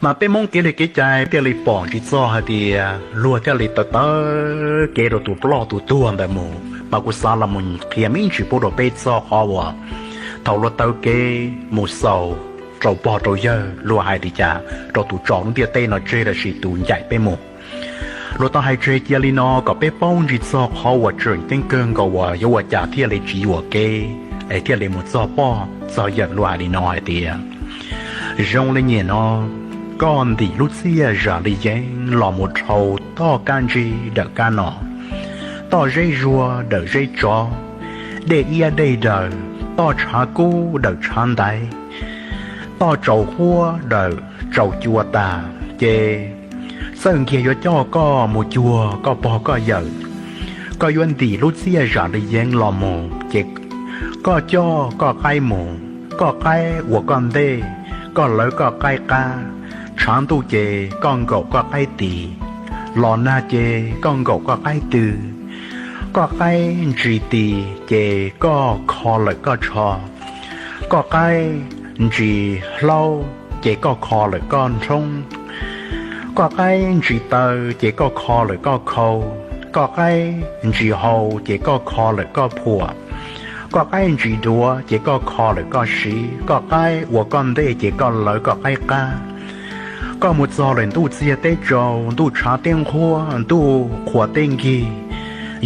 Mas peb Hmoob kev li kev cai thiaj li pom ntsis txog hais tias luag thiaj li taw taw kev rau tus ploj tus tuag ntawd mus. Mas kuv xav los mus qhia me ntsis pub rau peb txog qhov uas thaum luag taw kev mus xaus rau pog rau yawg luag hais li cas rau tus tso lub ntiaj teb no tseg lossis tus ncaim peb mus. Luag tau hais tseg cia li no kom peb paub ntsis txog qhov uas tseem ceeb kawg nkaus uas yuav ua cas thiaj li tsis yuam kev es thiaj li mus txog pog txog yawm. Luag hais li no hais tias zoo li nyiam no, koj ntim lub txiaj zam li yeeb los mus dhau toj kab ntsig dawm kab no, toj zeb zuag dawm zeb tsov, dej iab dej daws, toj tshav kub dawm tshav ntaiv, toj tsaus huab dawm tsaus cua tas, ces txawj nkiag yuav coj koj mus cuag koj pog koj yawm. Koj yuav ntim lub txiaj zam li yeeb los mus ces koj coj koj qaib mus, koj qaib ua koj ntej, koj lawv koj qaib qab. Tshav ntuj ces koj nkaum koj qaib tis, los nag ces koj nkaum koj qaib tw. Koj qaib ntsis tis ces koj kho lawm koj tsho, koj qaib ntsis hlaub ces koj kho lawm koj nrhoob, koj qaib ntsis taw ces koj kho lawm koj khau, koj qaib ntsis hau ces koj kho lawm koj phuam, koj qaib ntsis duav ces koj kho lawm koj siv, koj qaib ua koj ntej ces koj lawv koj qaib qab. Koj mus txog lawm ntuj txiag teb tsaus, ntuj tshav teb nqhuab, ntuj qhua teb nkig,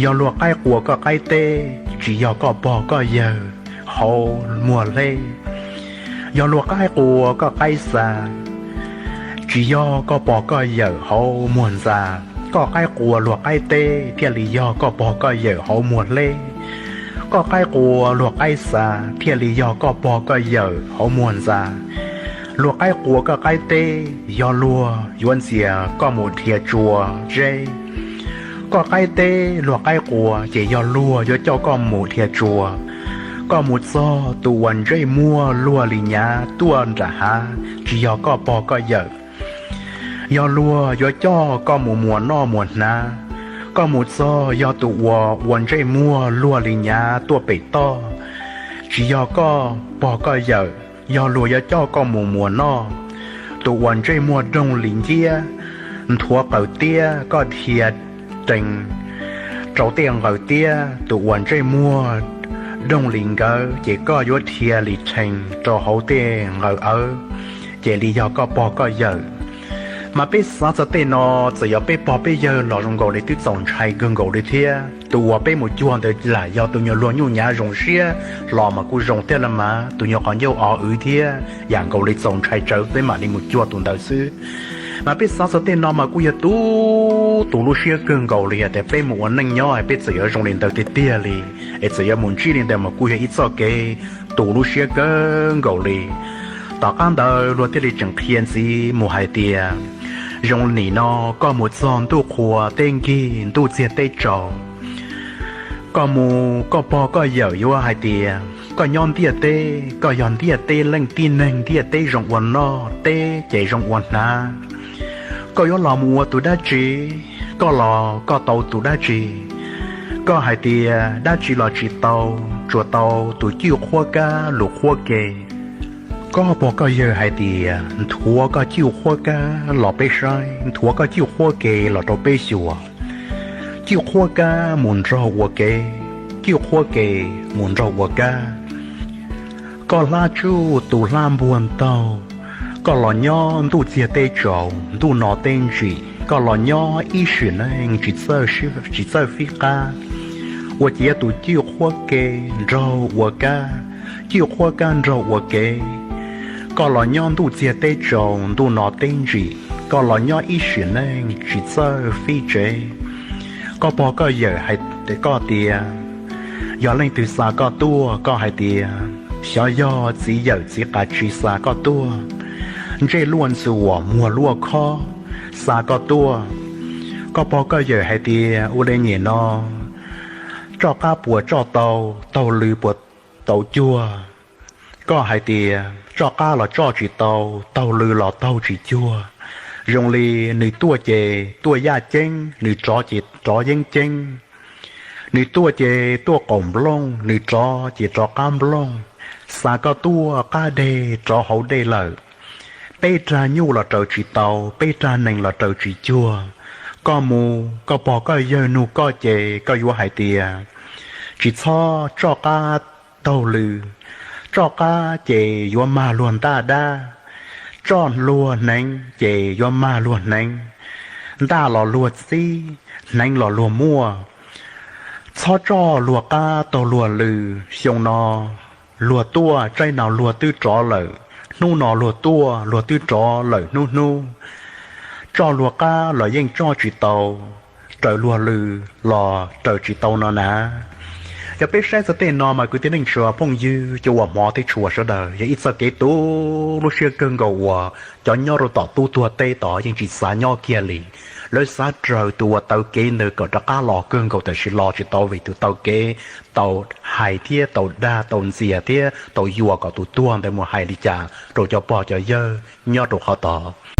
yog luag qaib qua koj qaib teb, tsis yog koj pog koj yawg hauv muag hleb. Yog luag qaib qua koj qaib xa, tsis yog koj pog koj yawm hauv muag ntxa. Koj qaib qua luag qaib teb thiaj li yog koj pog koj yawm hauv muag hleb. Koj qaib qua luag qaib xa thiaj li yog koj pog koj yawm hauv muag ntxa. Luag qaib qua koj qaib teb yog luag yuav ntxias koj mus dhia tsua zeb. Koj qaib teb luag qaib qua ces yog luag yuav coj koj mus dhia tsua. Koj mus txog tus uas ntsej muag luag li nyav tuaj nram hav tsis yog koj pog koj yawm, yog luag yuav coj koj mus muas noj muas hnav. Koj mus txog yog tus uas ua ntsej muag luag li nyav tuaj pem toj, tsis yog koj pog koj yawm, yog luag yuav coj koj mus muas noj. Tus uas ntsej muag doog li nciab, nthuav qaws tiab koj dhia rees rau tej nqaws tiab. Tus uas ntsej muag doog li nkawd ces koj yuav dhia li rhees rau hauv tej nqaws awb, ces li yog koj pog koj yawm. Mas peb xav txog tej no, txawm yog peb pog peb yawg los zoo nkaus li twb txaus ntshai kawg nkaus li thiab. Tus uas peb mus cuag ntawd lam yog tus nyuag luag nyuj nyav zoo siab los mas kuj zoo thiab los mas tus nyuag qhov ncauj o wv thiab yam nkaus li txaus ntshai tsawv peb mam li mus cuag tus ntawd xwb. Mas peb xav txog tej no mas kuj yog tu tus lub siab kawg nkaus li hais tias peb mus ua neej nyob peb txawm yuav zoo li ntawd tiag tiag li, es txawm yuav mus ntsib li ntawd mas kuj yog ib txoj kev tu lub siab kawg nkaus li. Tom qab ntawd luag thiaj li tseem qhia ntxiv mus hais tias zoo li nim no koj mus txog ntuj qhua teb nkig ntuj txiag teb tsaus, koj mus koj pog koj yawm yuav hais tias koj nyob ntiaj teb, koj yog ntiaj teb leej tib neeg, ntiaj teb zoo ua noj, teb ces zoo ua hnav. Koj yuav los mus ua tus dab tsi, koj los koj tau tus dab tsi? Koj hais tias dab tsi los tsis tau, tsuas tau tus cwj qhuab kab lus qhuab ke. Koj pog koj yawg hais tias nthuav koj cwj qhuab kab los peb saib, nthuav koj cwj qhuab ke los rau peb xyuas. Cwj qhuab kab mus nraug ua kev, cwj qhuab ke mus nraug ua kab. Koj hlab tsuj tus hlab npuag ntaug, koj los nyob ntuj txiag teb tsaus ntuj no teb ntsim, koj los nyob ib sim neej tsis txawj fib qab, ua ciav tus cwj qhuab ke nraug ua kab, cwj qhuab kab nraug ua kev. Koj los nyob ntuj txiag teb tsaus ntuj no teb ntsim, koj los nyob ib sim neej tsis txawj fib tsev. Koj pog koj yawm hais koj tias, yog leej twg xa koj tuaj, koj hais tias, xyov yog txiv yawm txiv qas tsis xa koj tuaj, ntsej luaj ntxuam muag luaj khob xa koj tuaj. Koj pog koj yawm hais tias ua li nyem no, tsoj qab puas tsoj tau, taug lw puas tau cuag? Koj hais tias tsoj qab los tsoj tsis tau, taug lw los taug tsis cuag. Zoo li nws tuaj ces tuaj yaj ceeb, nws rov ces rov yeeb ceeb. Nws tuaj ces tuaj qaum nplooj, nws rov ces rov qab nplooj. Xa koj tuaj qab deg rov hauv dej lawm. Peb rag nyuj los raws tsis tau, peb rag nees los raws tsis cuag. Koj mus, koj pog koj yawg nug koj ces koj yuav hais tias, tsis txhob tsoj qab taug lw. Tsoj qab ces yuav mag luag ntaj dab, tsoj luag hneev ces yuav mag luag hneev. Ntaj los luag txib, hneev los luag muaj. Txhob tsoj luag qab taug luag lw. Xyoo no luag tuaj, tsaib no luag twb rov lawm. Hnub no luag tuaj, luag twb rov lawm hnub hnub. Tsoj luag qab los yeej tsoj tsis tau, raws luag lw los raws tsis tau no na. Yog peb saib txog tej no mas kwv tij neej tsa phooj ywg cov uas hmov thiab tshua sawv daws, yog ib txoj kev tu lub siab kawg nkaus uas cov nyob rau tom tub tuag teb tod yeej tsis xav nyob kiag li. Lawv xav raws tus uas taw kev ntawd kom rov qab los kawg nkaus, tab sis los tsis tau vim tus taw kev tau hais thiab tau dag tau ntxias thiab tau yuam kom tus tuag ntawd mus hais li cas rau cov pog cov yawg nyob rau qhov tod.